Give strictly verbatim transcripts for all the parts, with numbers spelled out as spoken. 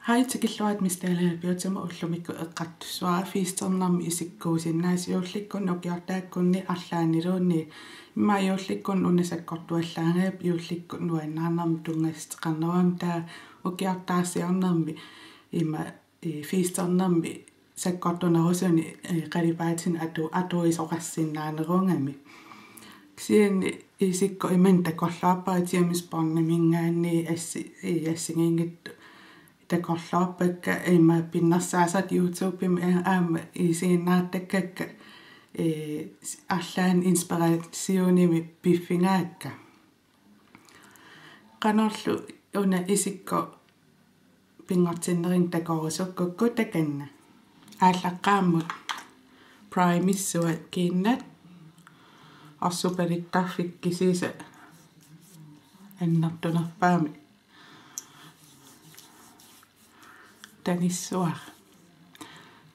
Hej, tikilluarit Miss Dalager Beautymut. Ullumikkut eqqartussavara fiisternermi isikkuusinnaasut juullikkut ukiortaakkunni arlaanniluunniit. Immaqa juullikkut una sakkortuallaanngilaq, juullikkut nuannaarnermik tunngassuteqarnerugami, taava ukiortaarsiornermi immaqa, eh, fiisternermi sakkortunerusuni, eh, qalipaatinik atu-, atuisoqarsinnaanerugami. Kisianni isikkoq imannak takorloorpara James Bondiminngaanniit assi-, eh, assigiinngitsut takorloorpakka, immaqa pinnersaasartut YouTubemi, eh, aamma isiginnaartakkakka, eh, arlaannik inspirationimik piffigaakka. Qanorlu una isikkoq pinngortinnerisa takorusukkukku takanna. Aallaqqaammut primissuat kiinnat, orsupalittarfik kisiisa annertunerpaamik tanissavara.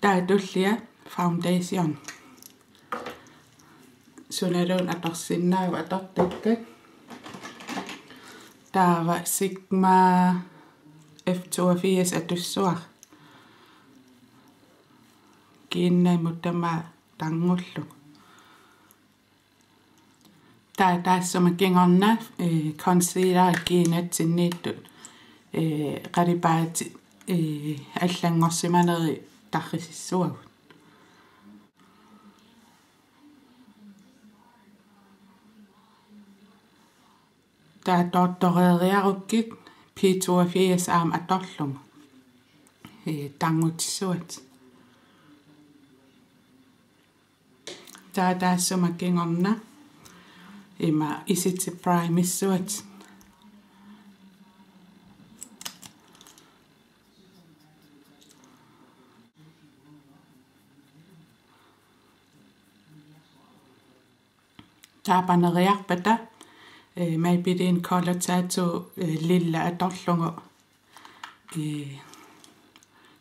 Taava tullia foundation. Sunaluunniit atorsinnaavat atortakkat. Taava Sigma F toogfirs atussavara. Kiinnamut tamaat tanngullu. Taava taassuma kingorna, eh, concealer kiinnatsinniittut, eh, qalipaatit, eh, allanngorsimanerit tarrisissavagut. Taava tortoreeriarukkit P toogfirs aamma atorlugu, eh, tanngutissavatit. Taava taassuma kingorna ima isitit primissavatit. Taava paneriarpata, eh, Maybelline Color Tattoo, eh, lilla atorlugu, eh,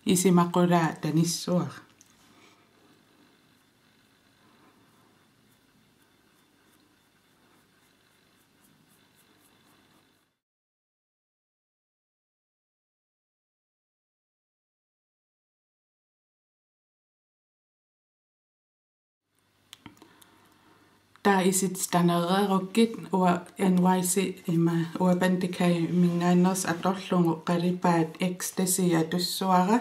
isima qulaa tanissavara. Taava isitit tanereerukkit uanga N Y C ima Urban Decay-minngaanneersoq atorlugu qalipaat Ecstasy atussavara.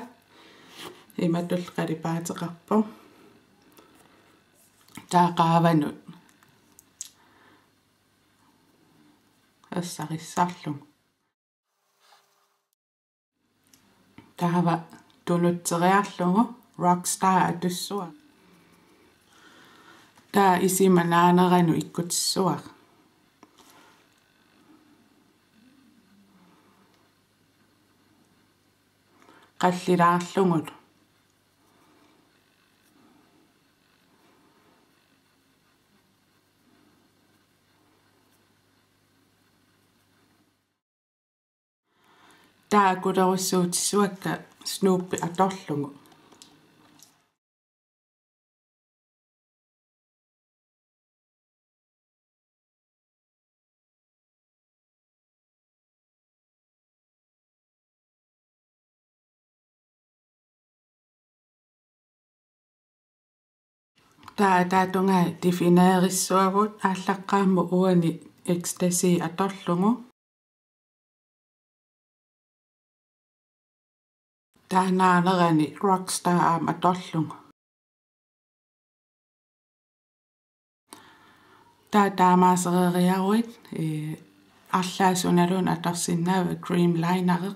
Imatut qalipaateqarpoq. Taava qaavanut ersarissarlugu. Taava tunutseriarlugu Rockstar atussavara. Taava isima naaneranut ikkutissavara. Qallilaarlugulu. Taava akulerussuutissavakka Snoop atorlugu. Taava ataatungaa defineerissavagut, aallaqqaammut uani Ecstasy atorlugu. Taava naanerani Rockstar aamma atorlugu. Taava taamaasereeriaruit, eh, arlaat sunaluunniit atorsinnaavat cream lineri.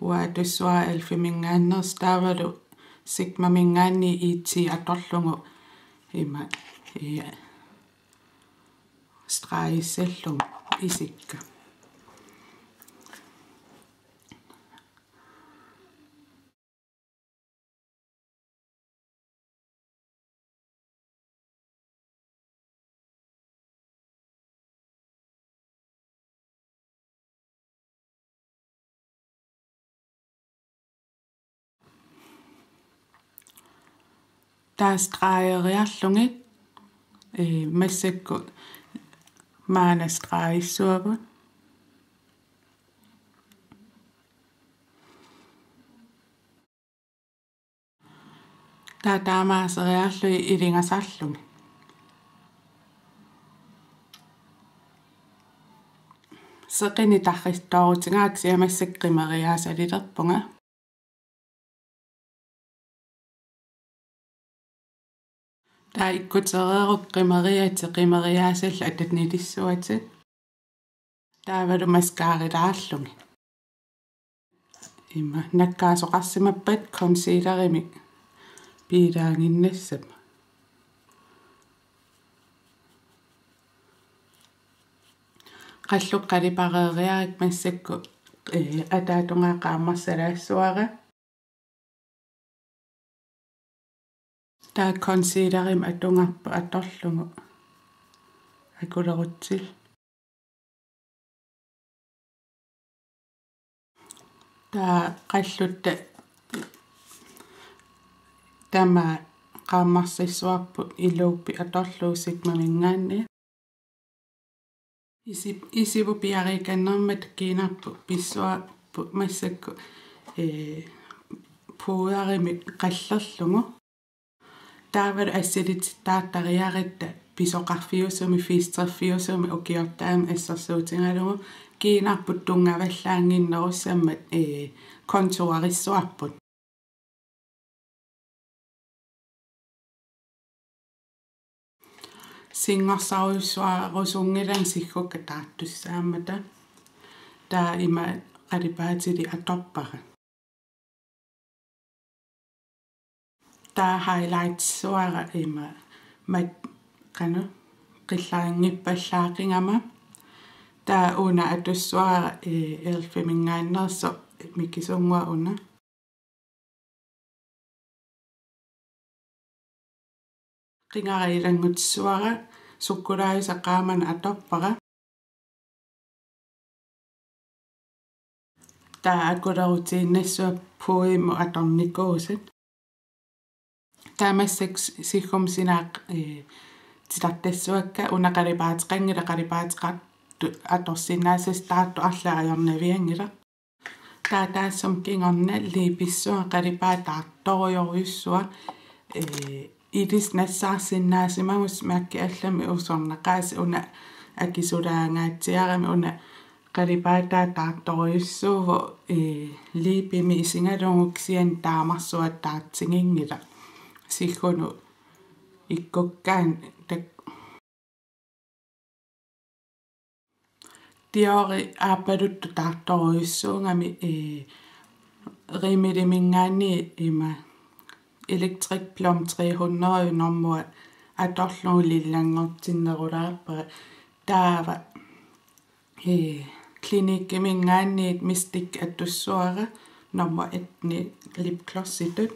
Uanga atussavara elfiminngaanneersoq taavalu Sigmaminngaanniit E T atorlugu ima, eh, stregissallugu isikka. Taava stregeriarlugit, eh, massakkut maanna stregissavagut. Taava taamaaseriarlugit ilingasarlugit. Seqineq tarrittoorutigaara, kisianni massakkut qimeriaasalilerpunga. Taava ikkutereerukkit qimeriatit, qimeriaasallu atanilissuatit. Taavalu mascaralaarlugit. Ima nakkaasoqarsimappat concealerimik piilaaginnassama. Qallukka qalipareeriarakku massakkut, ee, ataatungaa qaammarsalaassuara. Taava concealerimik atugarput atorlugu akulerutsillugu. Taava qallutta tamaat qaammarsissuarput iluuppi atorlugu Sigmaminngaanniit. Isi-, isivut piareeqqannermata kiinarput pissuarput massakkut, ee, pudderimik qallerlugu. Taavalu assilititaartariaratta pisoqarfiusumik, fiisterfiusumik ukiortaamik assersuutigalugu kiinarput tunngavallaannginnerussammat, ee, konturissuarput. Singorsarujussuarusunngilanga siggukka taartussaammata. Taava ima qalipaatilik atorpara. Taava highlightissavara ima mat-, qanoq, qillarinngippallaaqigama. Taava una atussavara, ee, elfiminngaanneersoq mikisunnguaq una. Qingara ilanngutissavara, sukkulaajusaq qaamaneq atorpara. Taava akulerutiinnassavara pudderimmut atornikuusat. Taava massakkut siggumma sinaat, ee, titartassavakka, una qalipaateqanngilaq, qalipaateqartoq atorsinnaasassaq taartoq arlaat ajornavianngilaq. Taava taassuma kingorna liipissavara, qalipaat taartorujorujussuaq, ee, ilissi nassaarsinnaasimagussiuk, mærki allamik usornaqaasi, una akisulaangaatsiarami, una qalipaataa taartorujussuuvoq, ee, liipimik isigalugu, kisianni taamarsuaq taartiginngilaq. Siggunut ikkukkaanni tak-, Diori aappaluttut taartorujussuugami, ee, Rimmeliminngaanniit ima Electric Plum tre hundrede normu atorlugu lillanngortinnerulaarpara. Taava, ee, Cliniqueminngaanniit Mystic atussavara normu atten lipglossitut.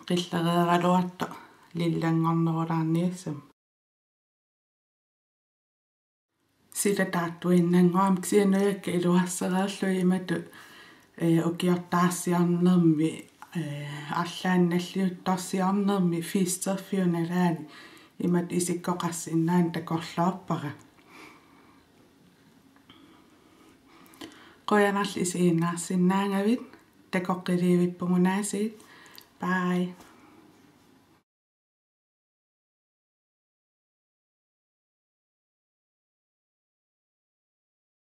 Qillereeraluartoq lillanngornerulaarniassama. Sila taartuinnannguamik, kisianni nujakka iluarsereerlugit imatut, ee, ukiortaarsiornermi, ee, arlaannik nalliuttorsiornermi fiisterfiup nalaani imatut isikkoqarsinnaaneq takorloorpara. Qujanarlu isiginnaarsinnaagavit, takoqqiliivippugut aasiit. Bye.